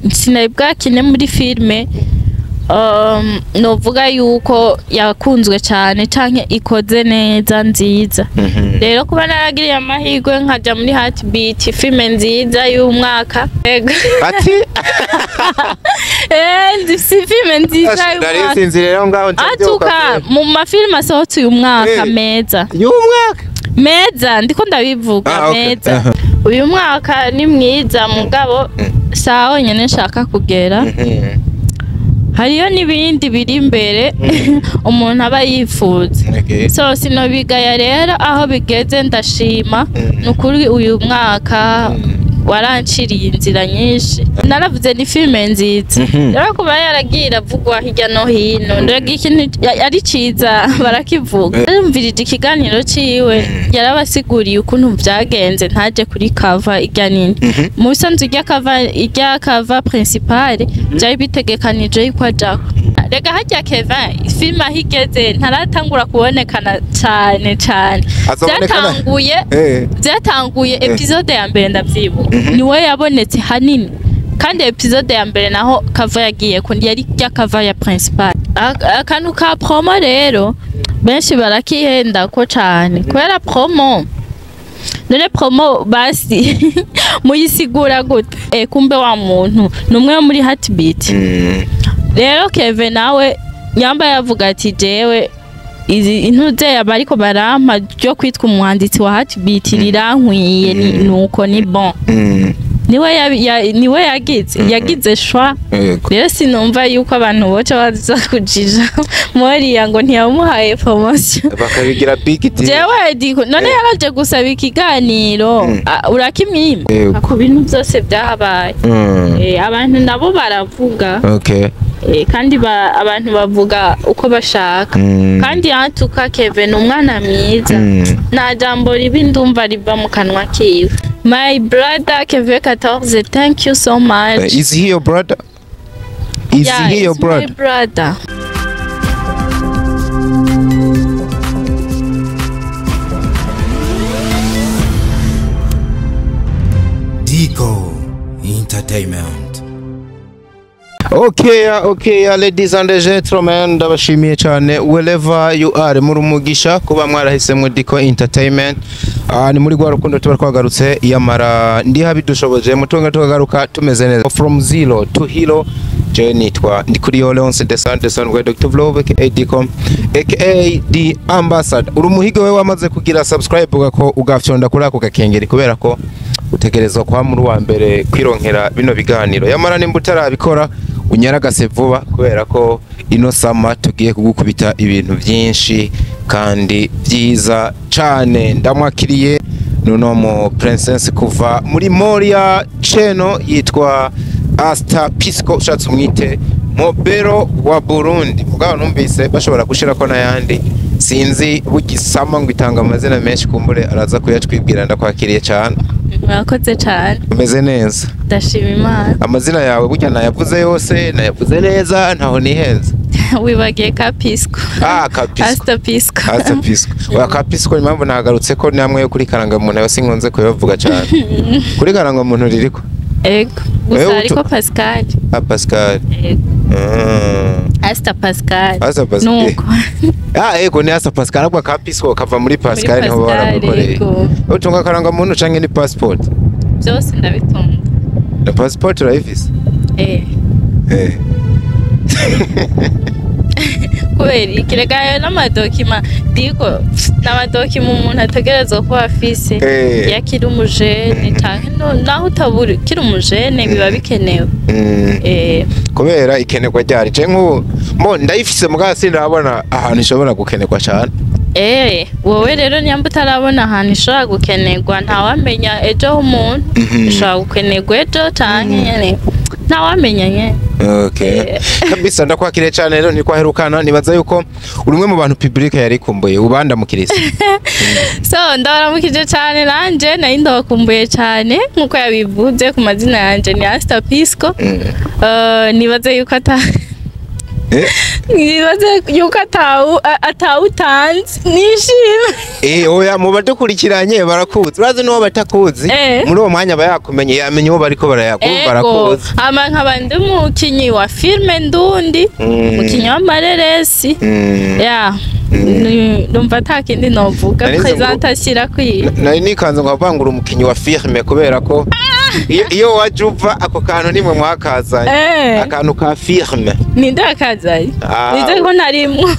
Sinari bwakine muri filme novuga yuko yakunzwe cyane canke ikoze neza nziza. Rero kuba naragiriye amahirwe nkaja muri Heartbeat, filme nziza y'umwaka. Ego. Ati Si filme nziza nari y'umwaka. sinzi rero ngaho Atuka mu mafilme asohotse uyu mwaka meza. Y'umwaka Meza ndiko ndabivuga. Ah, okay. Meza. Uyu mwaka ni mwiza, mugabo sawa nyene nshaka kugera. Hariyo n'ibindi biri imbere umuntu aba yifuza. So sinobigaya rero aho bigeze, ndashima. Ni ukuri uyu mwaka waranciriye inzira nyinshi. Naravuze ni filime nziza. Rero kuba yaragiye iravugwa hirya no hino, ndaga ikintu ari ciza barakivuga. Yumvirije ikiganiro ciwe, yarabasiguriye ukuntu vyagenze ntaje kuri cover irya nini. Mu bisanzwe irya cover principale vyari bitegekanije yuko ajako. Rega harya Kevin, filime aho igeze ntaratangura kubonekana cane cane. Azobonekana? Vyatanguye vyatanguye episode ya mbere, ndavyibuka niwe yabonetse hanini, kandi episode ya mbere naho cover yagiye ko yari rya cover ya principal. Akantu ka promo rero benshi barakihenda ko cane, kubera promo, none promo basi muyisigura gute? Kumbe wa muntu ni umwe wo muri Heartbeat. Rero Kevin nawe yamba yavuga ati jewe izi intuze abariko barampa ryo kwitwa umwanditsi wa Heartbeat rirankwiye, ni nuko ni bon. Niwe niwe yagize choix. Rero sinumva yuko abantu boca baza kujija moriya ngo ntiyamuhaye promotion. Bakabigira big deal. Jewe diko none yaraje gusaba ikiganiro, urakimwima? Ku bintu byose byahabaye. Abantu nabo baravuga. Kandi abantu bavuga uko bashaka. Kandi yantuka Kevin ni umwana mwiza. Nta jambo ribi ndumva riva mu kanwa kiwe. My brother Kevin 14, thank you so much. Is he your brother? Is Yeah, he your it's my brother? brother. Dico Entertainment. Okay, ladies and gentlemen, ndabashimiye cyane wherever you are, muri umugisha kuba mwarahisemo Dico Entertainment. Ni muri rwa rukundo tuba twagarutse, yamara ndi habidushoboje mutunga tukagaruka tumeze neza. From zero to hero. Je nitwa Ndikuriyo Leonce de San de San Dr. Vlog aka Dico aka The Ambassador. Uri umuhigo we wamaze kugira subscribe ugako ugafyonda kuri ako gakengeri, kubera ko utegerezwa kwa muri wa mbere kwironkera bino biganiro. Yamara nimba utarabikora, unyaragase vuba, kubera ko ino sama tugiye kugukubita ibintu byinshi kandi byiza cane. Ndamwakiriye nuno mu princess kuva muri Moria Channel, yitwa Asta Pisco, ushatse umwite Mobero wa Burundi. Mugabo numvise bashobora gushirako n'ayandi, sinzi bugisama ngo itanga amazina menshi, kumbure araza kuyatwibwira. Ndakwakiriye cyane. Murakoze cyane. Umeze neza? Ndashima Imana. Amazina yawe burya nayavuze yose, nayavuze neza, ntaho nihenze? Wibagiye ka Pisco. Ah, Kapisco. Asta Pisco. Asta Pisco. Oya, Kapisco impamvu nagarutse ko namwe yo kuri karangamuntu ayo sinkunze kuyavuga cyane. Kuri karangamuntu ririko? Ego. Wewe Gusa ariko Pascal. Ah, Pascal. Ego. Asta Pascal. Asta Pascal. Nuko. Ah, ego, ni Asta Pascal, ahubwo Kapisco kava muri Pascal, Muri niho Pascal, baramukoreye. ego. Utunga karangamuntu canke ni passport? Byose ndabitunga. Na passport urayifise? Eh. Kubera ikirega n'amadokima diko n'amadokima umuntu ategerezwa kuba afise iyo akiri umujene, canke naho utaburi ukiri umujene biba bikenewe. Kubera ikenerwa ryari? Je nk'ubu mbo ndayifise, mugabo sindabona ahantu ishobora gukenerwa cyane. Wowe rero nyamba utarabona ahantu ishobora gukenerwa, ntawamenya ejo h'umuntu. Ishobora gukenerwa ejo canke nyene ntawamenya nyene. Okay. Kabisa ndakwakiriye cyane rero, ntikwaherukana. Nibaza yuko uri umwe mu bantu public yari kumbuye ubanda mu kirisi. So ndabaramukije cyane, nanje nari ndabakumbuye cyane. Nkuko yabivuze, ku mazina yanje ni Asta Pisco. Nibaze yuko ata Nibaze yuko atawutanze nishime. Oya, mu badukurikiranye barakuzi, urazi n'uwo batakuzi muri uwo mwanya aba yakumenye, yamenye uwo bariko barayakumva, barakuzi. Ama nkaba ndi umukinyi wa filme ndundi, umukinyi w'amareresi. Ya, ndumva ata kindi novuga. Présentation irakwiye. Nari nikanze ngo avangura umukinyi wa filme, kubera ko iyo waje uva ako kantu nimwe mwakazanye, akantu ka filme. Ninde yakazanye? Nize ko narimwo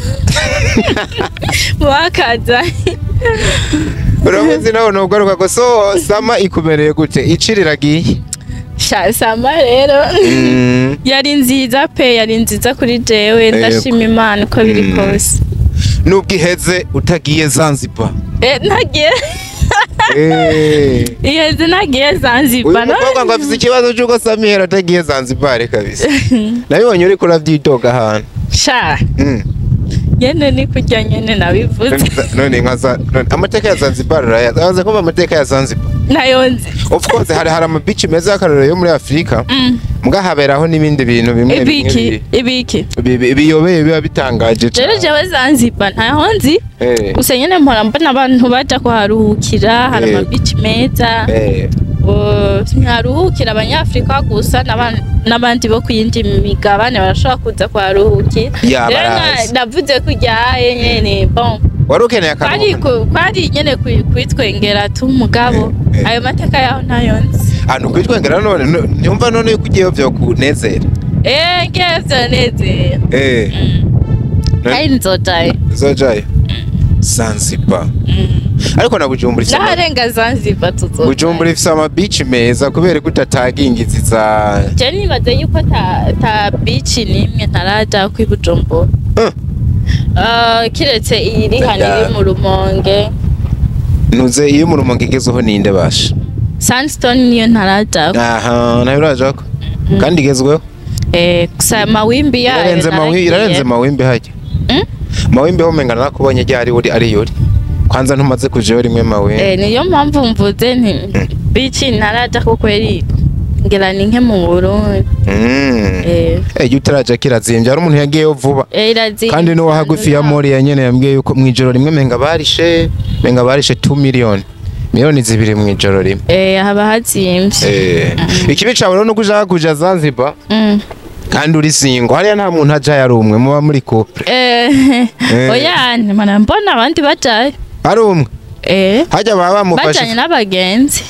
mwakazanye. Uramuzi nawe nugaruka ko. So summer ikumereye gute? Iciriragiye. Sha, summer rero yari nziza pe, yari nziza kuri jewe, ndashima Imana uko biri kose. Nubwo iheze utagiye Zanzibar. Ntagiye. Iheze nagiye Uyu Zanzibar. mukobwa ngo afise ikibazo c'uko Samira atagiye Zanzibar kabisa. Nabibonye uriko uravyitoga ahantu. Sha, nyene ni kurya nyene nabivuze. None nka none amateka ya Zanzibar urayazi? Uraza kumva amateka ya Zanzibar? Nayo nzi. Of course, hari ama beach meza y'akarorero yo muri Afrika, muga haberaho n'ibindi bintu bimwe bimwe Ibiki? Ibiki? Biyobeye, biba bitangaje Rero cane. jewe Zanzibar ntaho nzi. Gusa nyene mpora mbona abantu baja kuharuhukira, hari ama beach meza. Ntiharuhukira abanyafrika gusa, n'abandi bo ku yindi migabane barashobora kuza kuharuhukira. Ya, Rero barazi. navuze kuryaye nyene, bon. Wari ukeneye Kwari akaruhuko. Kwari nyene kwitwengera tu, mugabo ayo mateka yaho ntayo nzi. Ahantu kwitwengera none nyumva none yuko ugiyeyo vyokunezera. Ngewe vyonezera. Kandi nzojayo. Uzojayo Zanzibar, ariko na Bujumbura ifise N'aharenga Zanzibar tuzojayo. Bujumbura ifise ama beach meza, kubera ko utataginga izi za Je nibaze yuko ta beach n'imwe ntaraja kwi Bujumbura. Kiretse iyiri hano iri mu Rumonge. Ntuze iyo mu Rumonge igezeho ninde basha? Sandstone niyo ntaraja. Aha nayo urajako kandi igezweho. Gusa mawimbi yayo Irarenze mawimbi, naragiye. irarenze mawimbi hajya. Mawimbi ho umenga narakubonye ryari uri ari yuri kwanza ntumaze kujayo rimwe mawimbi. Niyo mpamvu mvuze nti beach ntaraja, kuko yari ngira ni nke mu Burundi. Iyo utaraja kirazimvye, hari umuntu yagiyeyo vuba. Irazimvye. Kandi n'uwo hagufi ya Mori ya nyene yambwiye yuko mw'ijoro rimwe menga barishe 2 miliyoni, 2 miliyoni mw'ijoro rimwe. Haba hazimvye. Ikibi cawe rero nuko ushaka kuja Zanzibar kandi uri single. Hariya nta muntu ajayo ari umwe, muba muri couple. Oya, mbona mbona abandi bajayo. Ari umwe hajya baba bamufashe. Bajanye n'abagenzi.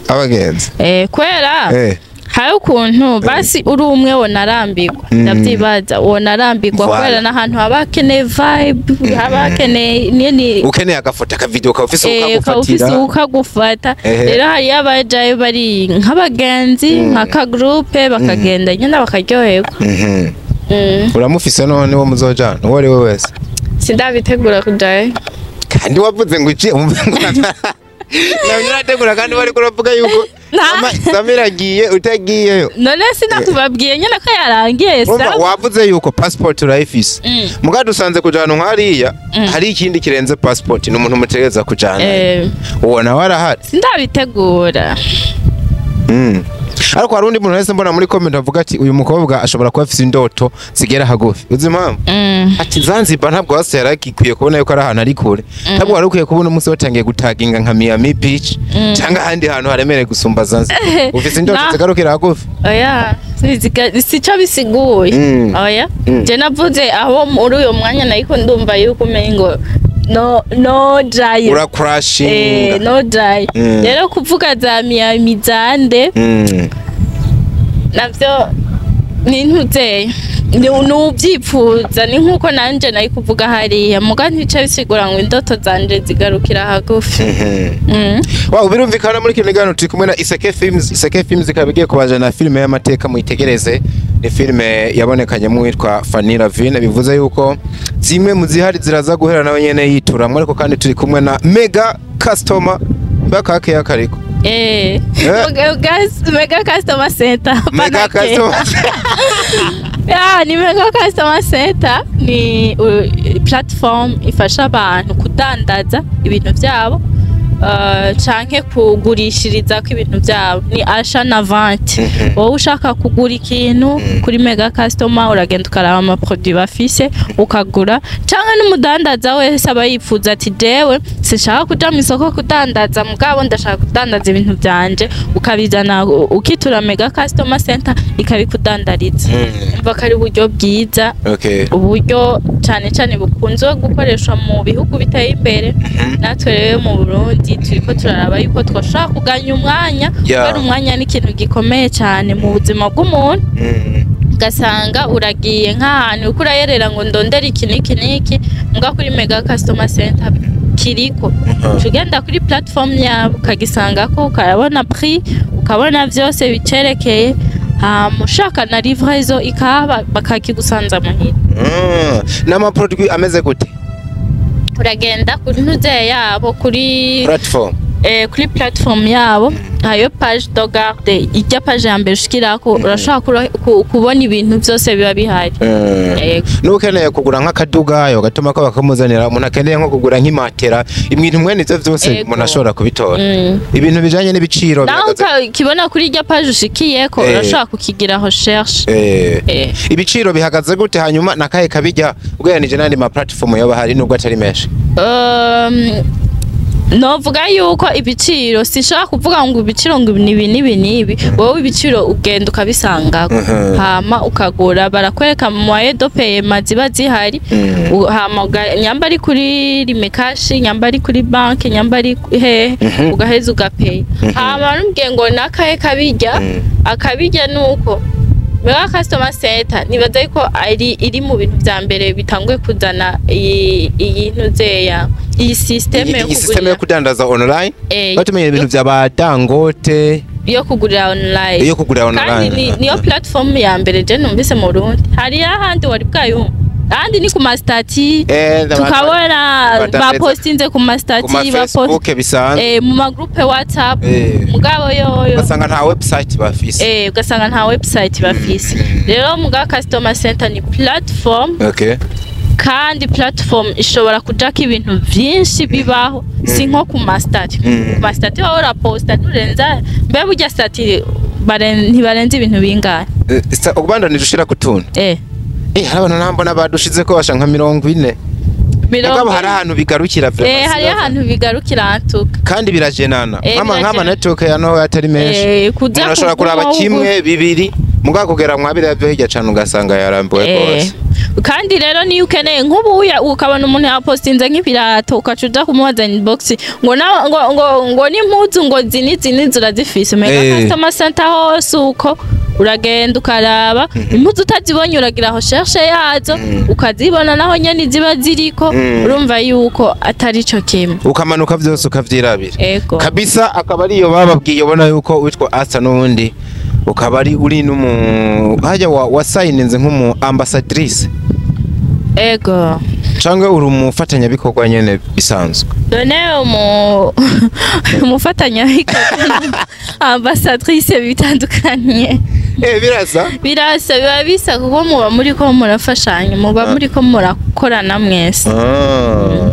Abagenzi. Kubera hari ukuntu basi uri umwe wonarambirwa, ndavyibaza wonarambirwa. Voilà. Kubera n'ahantu haba hakeneye vibe, haba hakeneye nyene Ukeneye agafoto, akavideo, ukaba ufise ukaba ufise ukagufatira. ukagufata. Ehe. Rero hariyo abajayo bari nk'abagenzi, nka groupe, bakagenda nyene bakaryoherwa. Uramufise none wo muzojana, uwo ari we wese? Sindabitegura kujayo. Kandi wavuze ngo iki, umva ngo nabyo urategura, kandi wari kuravuga yuko Samira agiye utagiyeyo. None sinakubabwiye nyene ko yarangiye? Urumva, Sawa. wavuze yuko passport urayifise, muga dusanze kuja ahantu nk'hariya hari ikindi kirenze passport, ni umuntu mutegereza kujana. Uwo nawe arahari? Sindabitegura. Ariko hari undi muntu wese mbona muri comment avuga ati uyu mukobwa ashobora kuba afise indoto zigera hagufi. Uzi impamvu? Ati Zanzibar ntabwo hasi yari akikwiye kubona yuko ari ahantu ari kure, ntabwo wari ukwiye kubona umunsi watangiye gutaginga nka Miami Beach cyangwa ahandi hantu haremereye gusumba Zanzibar. Ufise indoto zigarukira hagufi. Oya, sico bisiguye. Oya, je navuze aho muri uyo mwanya nariko ndumva yuko umengo no jayo. Ura crashing. No jayo. Rero kuvuga za Miami zande navyo ni ntuzeye, ni ubyipfuza, ni nkuko nanje nari kuvuga hariya, muga ntice bisigura ngo indoto zanje zigarukira hagufi. Wow, birumvikana muri kino kiganiro turi kumwe na Iseke Films. Iseke Films ikaba igiye kubajana filime y'amateka, muyitegereze. Ni filime yabonekanyemo uwitwa Fanny Lavine, bivuze yuko zimwe mu zihari ziraza guhera nawe nyene yituramwo. Ariko kandi turi kumwe na Mega Customer mbaka kariko. Mega Customer Center. Mega Panake. Customer. Ya, ni Mega Customer Center ni platform ifasha abantu kudandaza ibintu byabo. Canke kugurishirizako ibintu byabo, ni achat na vente. Wowe ushaka kugura ikintu kuri Mega Customer, uragenda ukaraba ama produit bafise, ukagura, canke n'umudandaza wese aba yifuza ati: "Jewe sinshaka kuja mu isoko kudandaza, mugabo ndashaka kudandaza ibintu vyanje", ukabizana, ukitura Mega Customer Center ikabikudandariza. Umva ko ari uburyo bwiza, uburyo cane cane bukunzwe gukoreshwa mu bihugu biteye imbere. Natwe rero mu Burundi turiko turaraba yuko twoshobora kuganya umwanya, kubera umwanya ni ikintu gikomeye cane mu buzima bw'umuntu. Ugasanga uragiye nk'ahantu, uriko urayerera ngo ndondere iki n'iki n'iki, muga kuri Mega Customer Center kiriko. Uca ugenda kuri platform yabo, ukagisangako, ukabona prix, ukabona vyose bicerekeye, hama ushaka na livraison ikaba, bakakigusanza muhira. N'ama produit ameze gute? Uragenda kuri ntuze yabo, kuri platform. Kuri platform yabo hayo page de garde, ijya page ya mbere ushikirako, urashobora kubona ibintu byose biba bihari. Yego. N'ukeneye kugura nk'akadugayo gatuma ko bakamuzanira, umuntu akeneye nko kugura nk'imatera, ibintu mwene ivyo vyose, umuntu ashobora kubitora. Ibintu bijanye n'ibiciro Naho bihagaze? ukibona kuri ijya page ushikiyeko, urashobora kukigira recherche. Ibiciro bihagaze gute? Hanyuma nakahe kabijya ugereranije n'andi ma platform yoba hari, nubwo atari menshi? Novuga yuko ibiciro, sinshobora kuvuga ngo ibiciro ngo nibi nibi nibi. Wowe ibiciro ugenda ukabisangako, hama ukagura, barakwereka moyen de paiement ziba zihari. Hama nyamba ari kuri Lumicash, nyamba ari kuri banki, nyamba ari hehe, ugaheza ugapeya. Hama numbwiye ngo nakahe kabijya? Akabijya nuko Mega Customer Center, nibaza yuko ari iri mu bintu vya mbere bitanguye kuzana iyi ntuzeya, iyi système yo Iyi système yo kugurira kudandaza online, batumenye ibintu vya ba Dangote. Yo kugurira online. Yo kugurira online. Kandi niyo platform ya mbere je numvise mu Burundi. Hari ahandi wari bwayumva? Ahandi ni ku ma statut, tukabona bapostinze ku ma statut, ku ma Facebook bisanzwe, mu ma groupe WhatsApp, mugabo yoyo ugasanga nta website bafise. Ugasanga nta website bafise. Rero Mega Customer Center ni platform, kandi platform ishobora kujako ibintu vyinshi bibaho, si nko ku ma statut. Ku ma statut wowe uraposta, nturenza, mbe burya statut ntibarenza ibintu bingahe? Ubandanije ushira ku tuntu. Hari abantu nambona badushize ko basha nka 40. 40. Mugabo hari ahantu bigarukira vraiment. Hariyo ahantu bigarukira antuka. Kandi birajenana. Nk'ama Birajenana. Network ya noho atari menshi, Kuja umuntu ashobora kuraba kuguma kimwe, bibiri, mugabo kugera mwabiriya byo hirya cane ugasanga yarambiwe rwose. Kandi rero niyo ukeneye nk'ubu ukabona umuntu yapostinze nk'ibirato, ukaca uja kumubaza inbox ngo ngo n'impuzu ngo zini zini urazifise? Mega Customer Center hose uko uragenda ukaraba impuzu, utazibonye uragira recherche yazo, ukazibona naho nyene ziba ziriko. Urumva yuko atari ico kimwe. Ukamanuka vyose ukavyirabira. Ego. Kabisa, akaba ariyo bababwiye. Ubona yuko witwa Asa n'ubundi ukaba ari uri n'umu hajya wa wasayininze nk'umu ambassadrice Ego. canke uri umufatanyabikorwa nyene bisanzwe? None umufatanyabikorwa, ambassadrice bitandukanye? Birasa. Birasa, biba bisa, kuko muba muriko murafashanya, muba muriko murakorana mwese. Ah.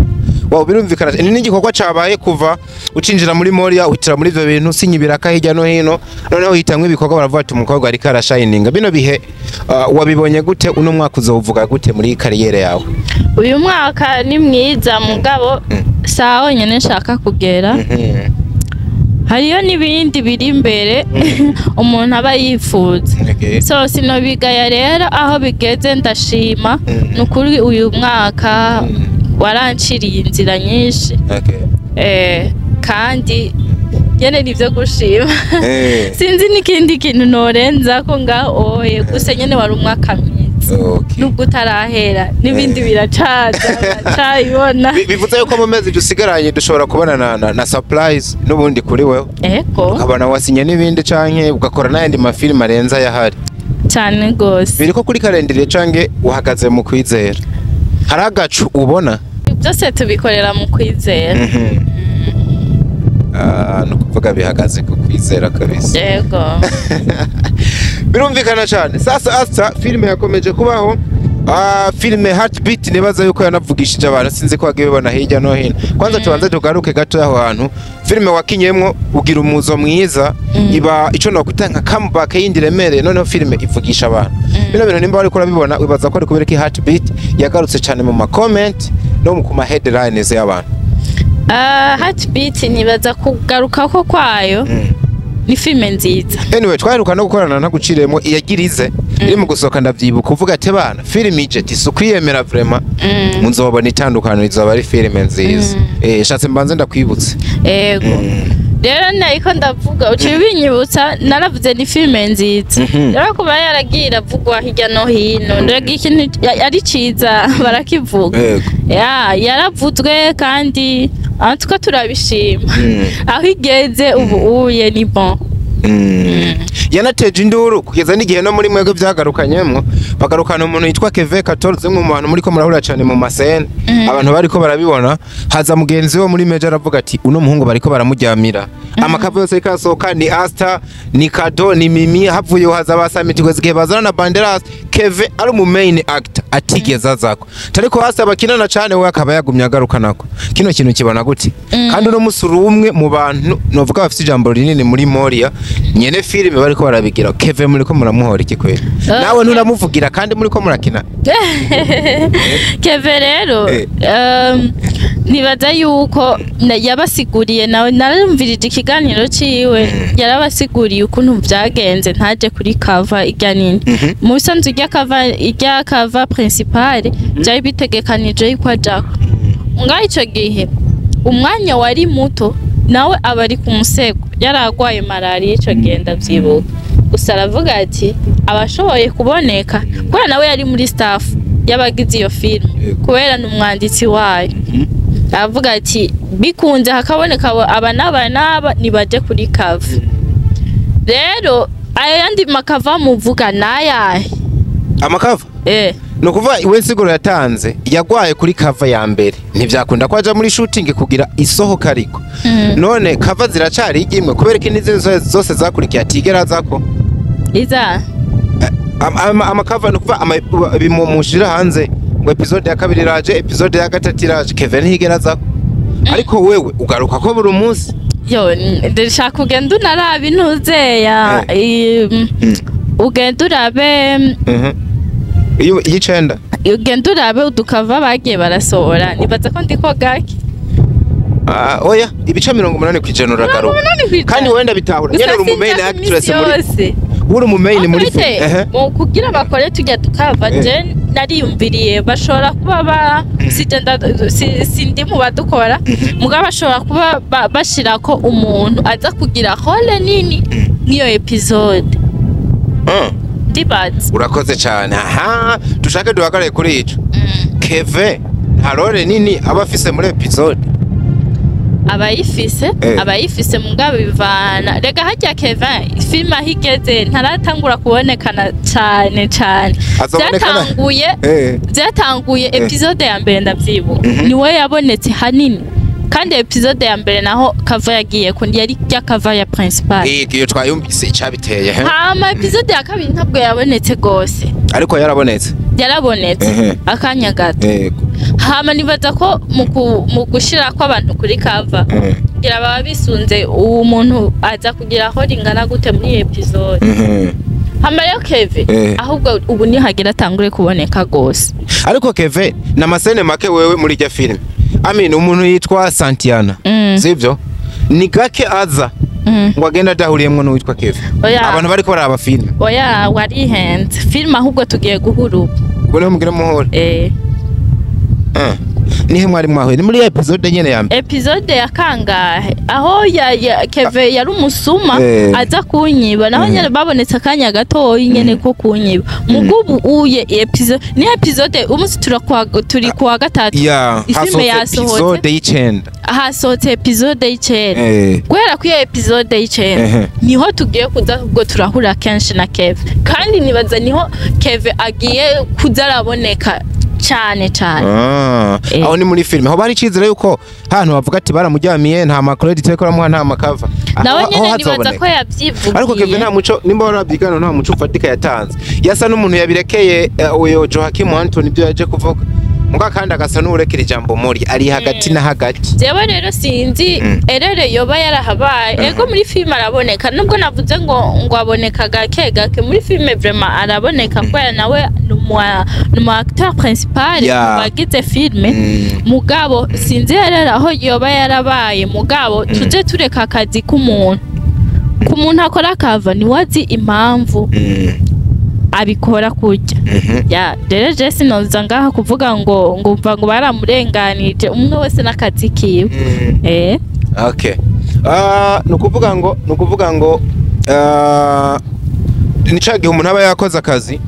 Wow, birumvikana. Ni n'igikorwa cabaye kuva ucinjira muri Moria, uhitira muri ivyo bintu, sinya ibiraka hirya no hino, noneho uhitamwo ibikorwa, baravuga ati umukobwa ariko arashininga. Bino bihe wabibonye gute? Uno mwaka uzowuvuga gute muri carrière yawe? Uyu mwaka ni mwiza, mugabo sawa honyine nshaka kugera, hariyo n'ibindi biri imbere umuntu aba yifuza. So sinobigaya rero, aho bigeze ndashima. Ni ukuri uyu mwaka waranciriye inzira nyinshi. Kandi nyene nivyo gushima. Sinzi n'ikindi kintu norenza ko ngaho oye, gusa nyene wari umwaka mwiza, nubwo utarahera, n'ibindi biracaza, baracabibona. Bivuze yuko mu mezi dusigaranye dushobora kubona na surprise n'ubundi kuri wewe, ukabona wasinye n'ibindi canke ugakora n'ayandi mafilime arenze ayahari. Cyane rwose. Biriko kuri calendrier canke uhagaze mu kwizera? Hari agacu ubona? Byose tubikorera mu kwizera. Ah, ni ukuvuga bihagaze ku kwizera kabisa. Yego. Birumvikana cyane. Sasa Asta, filime yakomeje kubaho. Filime Heartbeat nibaza yuko yanavugishije abantu, sinzi ko wagiye bibona hirya no hino. Kwanza tubanze tugaruke gato aho hantu filime wakinyemwo ugira umuzo mwiza, iba ico nokwita nka comeback yindi remereye. Noneho filime ivugisha abantu. Bino bintu nimba wariko urabibona, wibaza ko ari kubera ko Heartbeat yagarutse cyane mu ma comment no mu kuma headlines y'abantu? Heartbeat nibaza kugaruka ko kwayo ni filime nziza. Anyway, twaheruka no gukorana, ntaguciremo, iyagirize iri mu gusohoka, ndavyibuka uvuga ati: "Bana, filime ije ati ukwiyemera vraiment, muzobona itandukano, izaba ari filime nziza." Shatse mbanze ndakwibutse. Ego, rero nariko ndavuga uciye ubinyibutsa, naravuze ni filime nziza. Rero kuba yaragiye iravugwa hirya no hino, ndagira ikintu ari ciza barakivuga. Ya, yaravuzwe kandi en tout cas turabishima. Aho igeze ubu uye ni bon. Yanateje induru kugeza n'igihe no muri mwebwe byagarukanyemwo, bagarukana umuntu yitwa Keve 14, umwe mu bantu muriko murahura cyane mu masene. Abantu bariko barabibona, haza mugenzi we muri Major aravuga ati: "Uno muhungu bariko baramuryamira, ama cover yose ariko arasohoka ni Asta, ni Kado, ni Mimi." Havuye haza ba Samiti, kugeza igihe bazana na Banderas, Keve ari mu main actor atigeze azako, tariko Asta bakinana cyane, we akaba yagumye agarukanako. Kino kintu kibona gute? Kandi uno musi uri umwe mu bantu novuga bafite ijambo rinini muri Moria nyene filime, bariko barabigira. Keve muriko muramuhora iki kweli? Nawe nturamuvugira kandi muriko murakina. Keve rero, nibaza yuko yabasiguriye nawe, narumvirije ikiganiro ciwe, yarabasiguriye ukuntu vyagenze ntaje kuri cover irya nini. Mu bisanzwe irya cover principale vyari bitegekanije yuko ajako ngaho. Ico gihe umwanya wari muto, nawe aba ari ku musego, yaragwaye malariya ico gihe ndavyibuka. Gusa aravuga ati abashoboye kuboneka, kubera nawe yari muri staff y'abagize iyo filime, kubera ni umwanditsi wayo, aravuga ati bikunze hakaboneka aba n'aba n'aba nibaje kuri cover. Rero ayo yandi ma cover muvuga nayahe? Ama cover? Eh. Ni ukuvuga iwe nsiguro yatanze, yagwaye kuri cover ya mbere, ntivyakunda ko aja muri shooting kugira isohoka, ariko none cover ziracari imwe, kubera ko n'izindi zose zakurikiye atigera azako. Iza? Ama cover, ni ukuvuga bimushira hanze ngo episode ya kabiri iraje, episode ya gatatu iraje, Kevin ntiyigera azako, ariko wewe ugaruka ko buri munsi. Yo, ndashaka ugenda unaraba intuzeya, ugenda urabe. Iyo y'icenda. Ugenda urabe udu cover bagiye barasohora, nibaza ko ndiko gake. Ah, oya, ibice 80% uragaruka. 80%. Kandi wenda bitahura nyene uri umu main Gusa actress sinja muri yose. Uri umu main muri Afite, film, ehe. mu kugira bakore tujya du cover, je nariyumviriye bashobora kuba ba sije sindi mu badukora, mugabo bashobora kuba bashirako umuntu aza kugira rôle nini nk'iyo episode. Ndibaza. Urakoze cyane. Aha dushake duhagarare kuri ico. Keve nta rôle nini aba afise muri episode? Abayifise. Abayifise, mugabo bivana. Rega harya Kevin, filime aho igeze ntaratangura kubonekana cane cane. Azobonekana? Byatanguye byatanguye episode ya mbere ndavyibuka, niwe yabonetse hanini, kandi episode ya mbere naho cover yagiye ko yari rya cover ya principal. Iyo twayumvise icabiteye, he? Hama episode ya kabiri ntabwo yabonetse gose. Ariko yarabonetse. Yarabonetse akanya gato. Hama nibaza ko mu gushira kw'abantu kuri cover, kugira baba bisunze uwo muntu aza kugira aho ringana gute muri iyi episode. Hama rero Keve, ahubwo ubu nihagera atangure kuboneka gose. Ariko Keve na ma scène make wewe muri irya filime, I mean, umuntu yitwa Santiana, sivyo? Ni gake aza ngo agende adahuriyemwo n'uwitwa Keve. Oya. Abantu bariko baraba filime. Oya, warihenze, filime ahubwo tugiye guhura ubu. Ubwo niho mugire muhure? Eh. Nihe mwari mwahuye? Ni muri episode nyene ya mbere? Episode ya kangahe aho ya Keve yari umusuma, aza kunyiba, naho nyene babonetse akanya gatoyi nyene ko kunyiba. Mugubu uye episode ni episode umunsi turi kuwa gatatu. Ya. Ifilme Hasohotse yasohotse. episode y'icenda. Hasohotse episode y'icenda. Guhera kuri iyo episode y'icenda, niho tugiye kuza ubwo turahura kenshi na Keve, kandi nibaza niho Keve agiye kuza araboneka. Cane cane. Ah, aho ni muri filime, aho bari icizere yuko hantu bavuga ati baramujyamiye, nta ma credit ariko baramuha, nta ma cover. Nawe Aho nyene nibaza hazoboneka. ko yavyivugiye. Ariko Kevin nta muco, nimba warabyigana, nta muco ufatika yatanze, yasa n'umuntu yabirekeye uyo Joachim Anthony ibyo yaje kuvuga muga, kandi agasa n'urekera ijambo muri ari hagati na hagati. Jewe rero sinzi erere yoba yarahabaye. Ego, muri filime araboneka, nubwo navuze ngo aboneka gake gake muri filime, vraiment araboneka kubera nawe ni umu acteur principal mu bagize filime. Mugabo sinzi erere aho yoba yarabaye. Mugabo tuje tureka akazi k'umuntu, ku muntu akora cover niwe azi impamvu abikora kurya. Ya rero je sinoza ngaha kuvuga ngo mva ngo baramurenganije. Umwe wese n'akazi kiwe. Okay. Ah, nukuvuga ngo ni ca gihe umuntu aba yakoze akazi,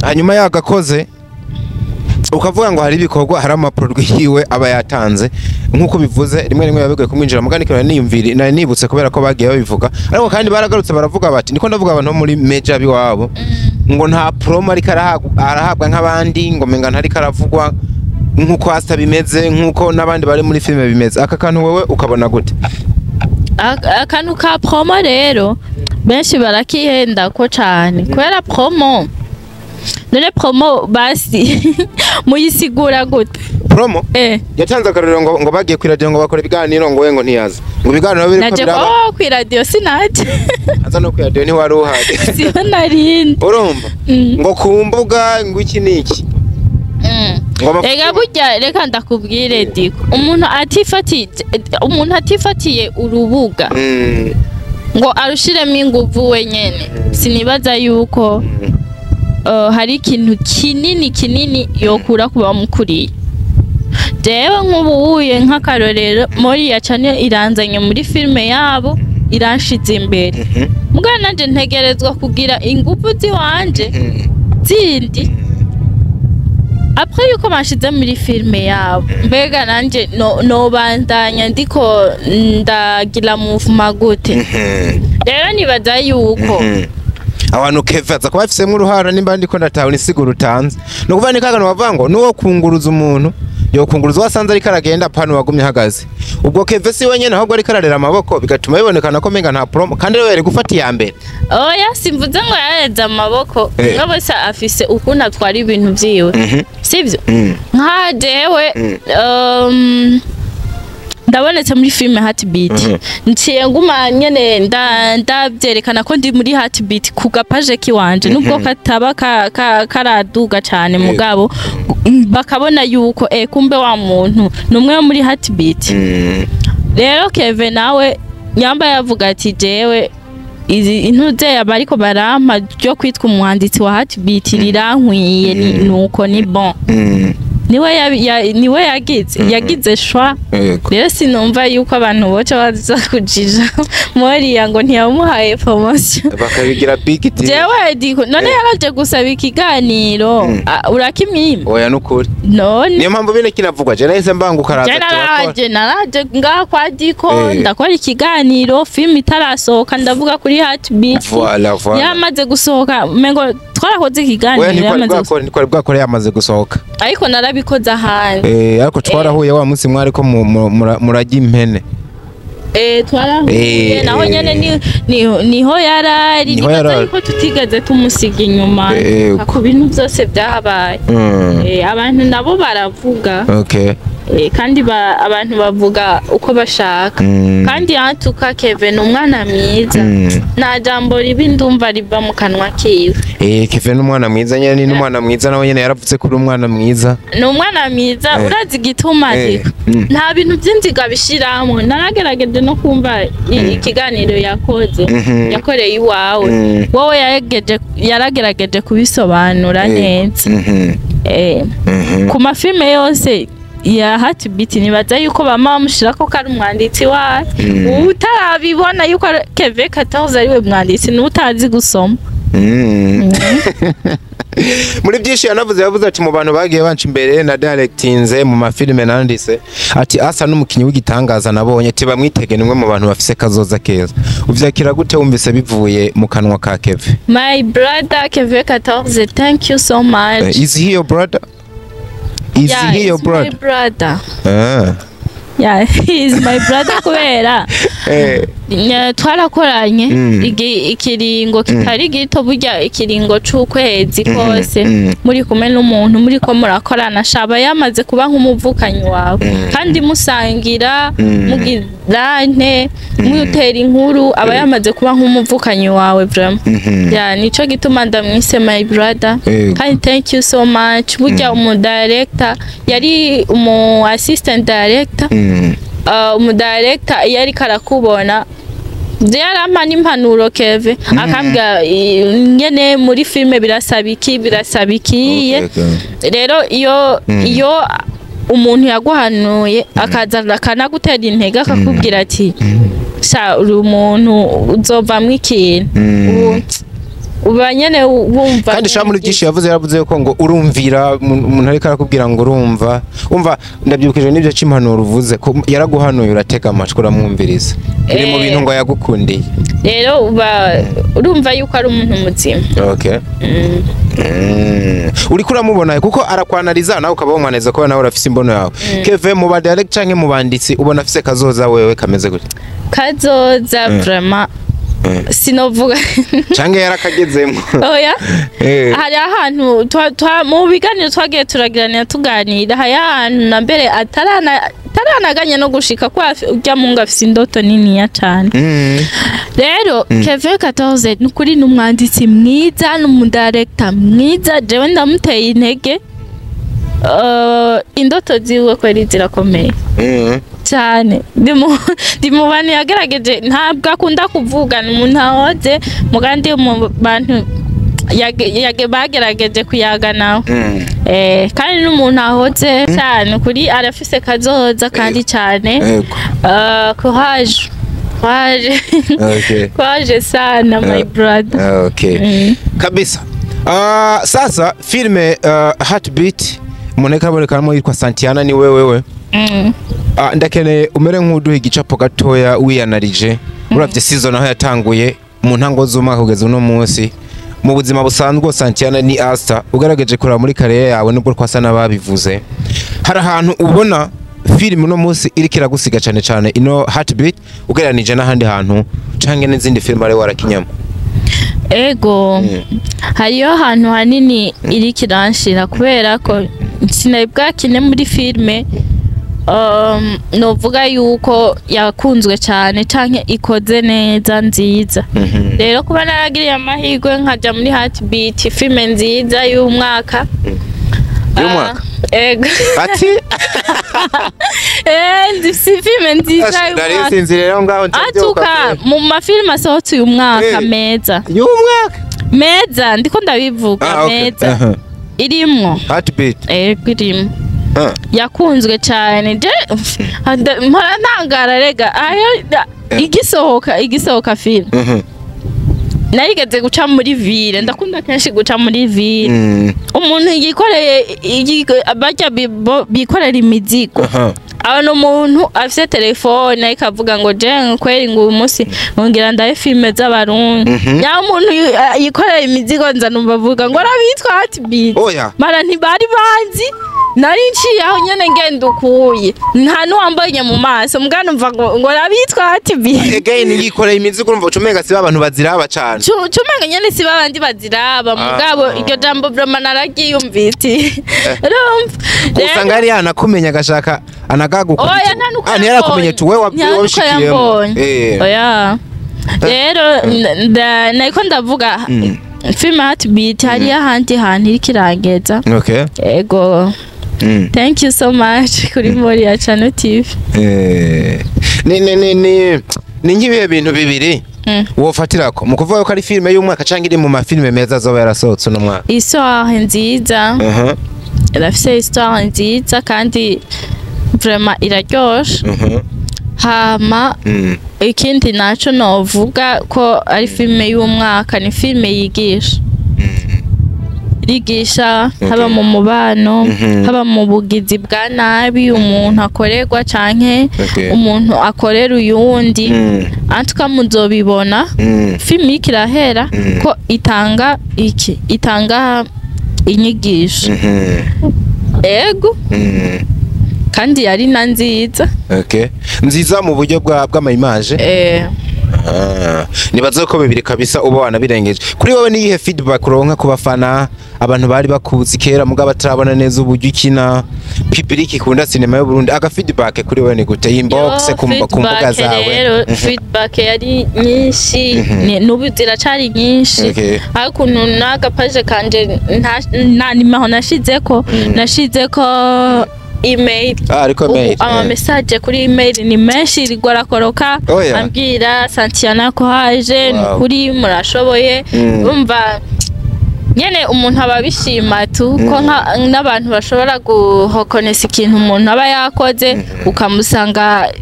hanyuma yagakoze ukavuga ngo hari ibikorwa, hari ama produits yiwe aba yatanze, nk'uko bivuze rimwe rimwe biba bigoye kumwinjira. Mugani kintu niyumvire nari nibutse kubera ko bagiye babivuga, ariko kandi baragarutse baravuga bati, niko ndavuga, abantu bo muri meja biwabo ngo nta promo ariko arahabwa nk'abandi, ngo menga ntariko aravugwa nk'uko hasta bimeze, nk'uko n'abandi bari muri filime bimeze. Aka kantu wewe ukabona gute? Akantu ka promo rero benshi barakihenda ko cane, kubera promo, none promo basi muyisigura gute? Promo Eh. Yatanze akarorero ngo bagiye kw'iradiyo, ngo bakora ibiganiro, ngo we ngo ntiyaza, ngo ibiganiro biriko Naje biraba. ko kw'iradiyo sinaje. Aza no kw'iradiyo ntiwari uhari. Siho narindi. Urumva ngo ku mbuga ngo iki n'iki ngo Ega burya reka ndakubwire Diko, umuntu atifatiye urubuga ngo arushiremo inguvu wenyene, sinibaza yuko hari ikintu kinini kinini yokura ku bamukuriye. Jewe nk'ubu uye nk'akarorero, muri ya channel iranzanye muri filime yabo, iranshize imbere, mugabo nanje ntegerezwa kugira inguvu ziwanje zindi après yuko banshize muri filime yabo. Mbega nanje nobandanya ndiko ndagira mouvement gute? Rero nibaza yuko Abantu Keve aza kuba afisemwo uruhara, nimba ndiko ndatahura insiguro utanze, ni ukuvuga ni kagano bavuga ngo nuwo kunguruza umuntu yokunguruza wasanze ariko aragenda, pano wagumye ahagaze. Ubwo Keve si wenyene, ahubwo ariko ararera amaboko, bigatuma bibonekana ko menga nta promo, kandi rero yari gufata iya mbere. Oya, simvuze ngo yareze amaboko. Umwe wese afise ukuntu atwara ibintu vyiwe, sivyo? Nka jewe ndabonetse muri filime Heartbeat, nciye nguma nyene ndavyerekana ko ndi muri Heartbeat ku ga page kiwanje, nubwo kataba karaduga cane, mugabo bakabona yuko kumbe wa muntu ni umwe wo muri Heartbeat. Rero Kevin nawe nyamba yavuga ati jewe izi intuze bariko barampa ryo kwitwa umwanditsi wa Heartbeat rirankwiye, ni nuko ni bon. Niwe niwe yagize choix. Rero sinumva yuko abantu boca baza kujija Moriya ngo ntiyamuhaye promotion. Bakabigira big deal. Jewe diko none yaraje gusaba ikiganiro. Ah, urakimwima? Oya, nukuri. None Niyo mpamvu bine kinavugwa je nahise mbanguka araza je turakora. naraje ngaha kwa Diko, ndakora ikiganiro film itarasohoka, ndavuga kuri Heartbeat. Voilà, voilà. Yamaze gusohoka, mengo twarakoze Oya, ikiganiro ntikwari yamaze gusohoka. bwakore, ntikwari bwakore, yamaze gusohoka. Ariko narabikoze ahandi. Ariko twarahuye wa munsi mwari ko murajya impene. Twarahuye naho nyene niho yarari. Niho Nibaza yarari. yuko tutigeze tumusiga inyuma ku bintu byose byahabaye. Abantu nabo baravuga. Kandi abantu bavuga uko bashaka. Kandi yantuka Kevin ni umwana mwiza. Nta jambo ribi ndumva riva mu kanwa kiwe. Kevin ni umwana mwiza nyene, ni umwana mwiza, nawe nyene yaravuze ko uri umwana mwiza. Ni umwana mwiza. Urazi igituma? Ariko nta bintu by'inziga bishiramo. Naragerageje no kumva ikiganiro yakoze, yakoreye iwawe. Wowe yaragerageje kubisobanura neza. Ku mafilme yose ya Heartbeat nibaza yuko bama bamushirako ko ari umwanditsi wayo. Utarabibona yuko Kevin 14 ariwe mwanditsi n'utazi gusoma. Muri byinshi yanavuze, yavuze ati mu bantu bagiye banca imbere na directinze mu mafilime nanditse, ati asa n'umukinyi w'igitangaza nabonye, ati bamwitege, nimwe mu bantu bafise kazoza keza. Uvyakira gute wumvise bivuye mu kanwa ka Kevin? My brother Kevin 14, thank you so much. Is he your brother? Is Yeah, he your it's my brother? brother. Ah. Yeah, he is my brother kubera twarakoranye ikiringo kitari gito, burya ikiringo c'ukwezi kose muri kumwe n'umuntu, muri ko murakorana, shaba yamaze kuba nk'umuvukanyi wawe, kandi musangira, mugirante, mutera inkuru, aba yamaze kuba nk'umuvukanyi wawe vraiment. Yeah, nico gituma ndamwise my brother. Kandi thank you so much. Burya umu director yari umu assistant director, umu director iyo ariko arakubona yarampa n'impanuro Keve, akambwira nyene muri filme birasaba iki, birasaba ikiye. Rero iyo umuntu yaguhanuye, akaza akanagutera intege, akakubwira ati: "Sha, uri umuntu uzovamwo ikintu." Uba nyene wumva Kandi sha, muri nyene. byinshi yavuze, yaravuze ko ngo urumvira umuntu ariko arakubwira ngo urumva, umva ndabyibukije n'ibyo c'impanuro uvuze ko yaraguhanuye, uratega amatwi, uramwumviriza, biri mu bintu ngo yagukundiye. Rero uba urumva yuko ari umuntu muzima. Okay. Uriko uramubona kuko arakwanariza, nawe ukaba wamwanariza kubera nawe urafise imbono yawe. Keve mu ba direct canke mu banditsi, ubona afise kazoza wewe kameze gute? Kazoza vraiment sinovuga. Canke yarakagezemwo? Oya. Hari ahantu mu biganiro twagiye turagiranira, tuganira, hari ahantu na mbere ataranaganya no gushika ko urya mungu afise indoto niniya cane. Rero Kevin 14 ni ukuri ni umwanditsi mwiza, ni umudirector mwiza, jewe ndamuteye intege. Indoto ziwe kweri zirakomeye cyane. Ndi mu bantu yagerageje, ntabwo akunda kuvuga, ni umuntu ahoze muga ndi mu bantu bagerageje kuyaga nawe. Kandi n'umuntu ahoze cyane kuri, arafise kazoza kandi cyane. Courage, courage. Courage sana, my brother. Okay. Kabisa. Sasa filme Heartbeat, umuntu abonekanamo yitwa Santiana, ni wewewe. Ndakeneye umere nk'uduha igicapo gatoya wiyanarije, uravye season aho yatanguye mu ntango z'umwaka kugeza uno munsi. Mu buzima busanzwe Santiana ni Asta, ugaragaje kuraba muri carrière yawe, nubwo twasa n'ababivuze, hari ahantu ubona filime uno munsi iriko iragusiga cane cane ino Heartbeat, ugereranije n'ahandi hantu canke n'izindi filime ari warakinyamo? Ego, hariyo ahantu hanini iriko iranshira, kubera ko sinari bwakine muri filime novuga yuko yakunzwe cyane canke ikoze neza, nziza. Rero kuba naragiriye amahirwe nkaja muri Heartbeat, filime nziza y'umwaka. Y'umwaka? Ah, ego. Ati? Si filime nziza Nari y'umwaka. nsinziriye rero ngaho ncabyuka. Atuka mu mafilime asohotse uyu mwaka meza, y'umwaka. Meza, ndiko ndabivuga. Ah, okay. Meza irimwo. Heartbeat. Ego, irimwo. Yakunzwe cyane. Je mpora ntangara rega ayo igisohoka filime, narigeze guca muri ville, ndakunda kenshi guca muri ville, umuntu yikoreye barya bikorera imizigo, abona umuntu afise telefone ariko avuga ngo: "Je kweri ngo uyu munsi ngira ndabe filime z'Abarundi." Nya umuntu yikorera imizigo, nza numva avuga ngo arabitwa Heartbeat. Oya. Mara ntibari banzi, nari nciye aho nyene ngenda ukuye, nta n'uwambonye mu maso, mbwa numva ngo arabitwa Heartbeat. Again, yikoreye imizigo, urumva ucumenga si abantu baziraba cane. Cumenga nyene si babandi baziraba, mugabo iryo jambo vraiment nararyiyumvise, urumva? Usanga yari yanakumenya, agashaka anagaguka. Oya, nta nuko. Ah, ntiyarakumenye tu wewe wabishikiyemo. Yambonye. Oya, rero nariko ndavuga filime Heartbeat, hariyo ahandi hantu iriko irangeza. Ego. Thank you so much kuri Moriya Channel TV. Ni nk'ibihe bintu bibiri wofatirako mu kuvuga ko ari filime y'umwaka canke iri mu mafilime meza azoba yarasohotse uno mwaka? Histoire nziza. Irafise histoire nziza kandi vraiment iraryoshe. Hama ikindi naco novuga ko ari filime y'umwaka, ni filime yigisha, irigisha haba mu mubano, haba mu bugizi bwa nabi umuntu akorerwa canke umuntu akorera uyundi. Antuka muzobibona, filime iriko irahera ko itanga iki, itanga inyigisho. Ego. Kandi yari na nziza. Okay, nziza mu buryo bwa bw'ama image. Eh. Ah, nibaza ko bibiri kabisa uba wanabirengeje. Kuri wowe niyihe feedback uronka ku bafana, abantu bari bakuzi kera mugabo batarabona neza uburyo ukina, public ikunda sinema y'u Burundi? Aga feedback kuri wowe ni gute, inbox, Yo, ku mbuga feedback zawe? Rero feedback yari nyinshi, n'ubu ziracari nyinshi. Ariko ukuntu n'agapaje kanje nta nimero nashizeko email. Ah, ariko Ubu mail. ama message kuri email ni menshi, rigwa arakoroka. Oh, yeah. Ambwira Santiana ko haje ni ukuri murashoboye. Umva nyene umuntu aba abishima tu ko n'abantu bashobora guhokonesa ikintu umuntu aba yakoze, ukamusanga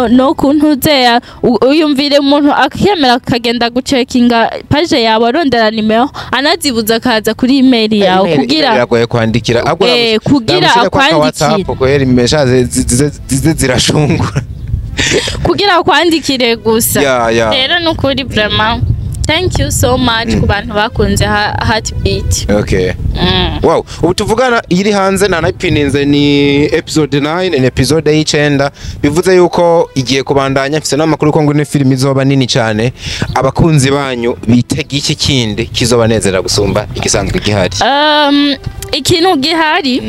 no kuntuzeya uyumvire umuntu akemera akagenda gucekinga page yawe arondera nimero, anazibuza akaza kuri email yawe Email kugira biragoye kwandikira ahubwo. Kugira namushyire kwa ka akwandikire. WhatsApp kweri, message zize zirashungura. Kugira akwandikire gusa. Ya. Rero nukuri vraiment thank you so much ku bantu bakunze Heartbeat. Wow, ubu tuvugana iri hanze nanayipininze, ni episode 9, ni episode y'icenda, bivuze yuko igiye kubandanya. Mfise n'amakuru ko ngo ino filimi izoba nini cyane. Abakunzi banyu bitega iki kindi kizobanezera gusumba igisanzwe gihari? Ikintu gihari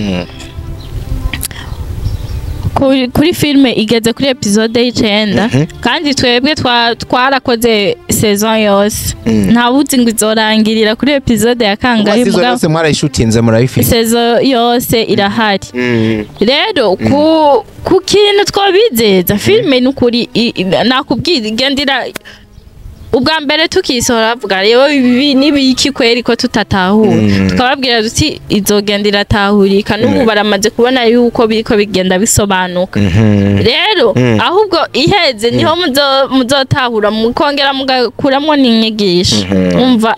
kuri filme igeze kuri episode y'icenda, kandi twebwe twarakoze saison yose. Ntawuzi ngo izorangirira kuri episode ya kangahe. Season Mugabo yose mwarayishutinze, murayifite? Saison yose irahari. Rero ku kintu twabizeza, filme nukuri nakubwira igendera. Ubwa mbere tukisohora bavuga rero ibi nibiki kweri ko tutatahura? Tukababwira duti izogenda iratahurika. N'ubu baramaze kubona yuko biriko bigenda bisobanuka. Rero ahubwo iheze niho muzotahura, mukongera mugakuramwo n'inyigisho. Umva,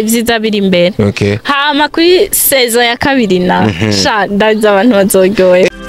ibyiza biri imbere. Hama kuri saison ya kabiri na sha ndazi abantu bazoryoherwa.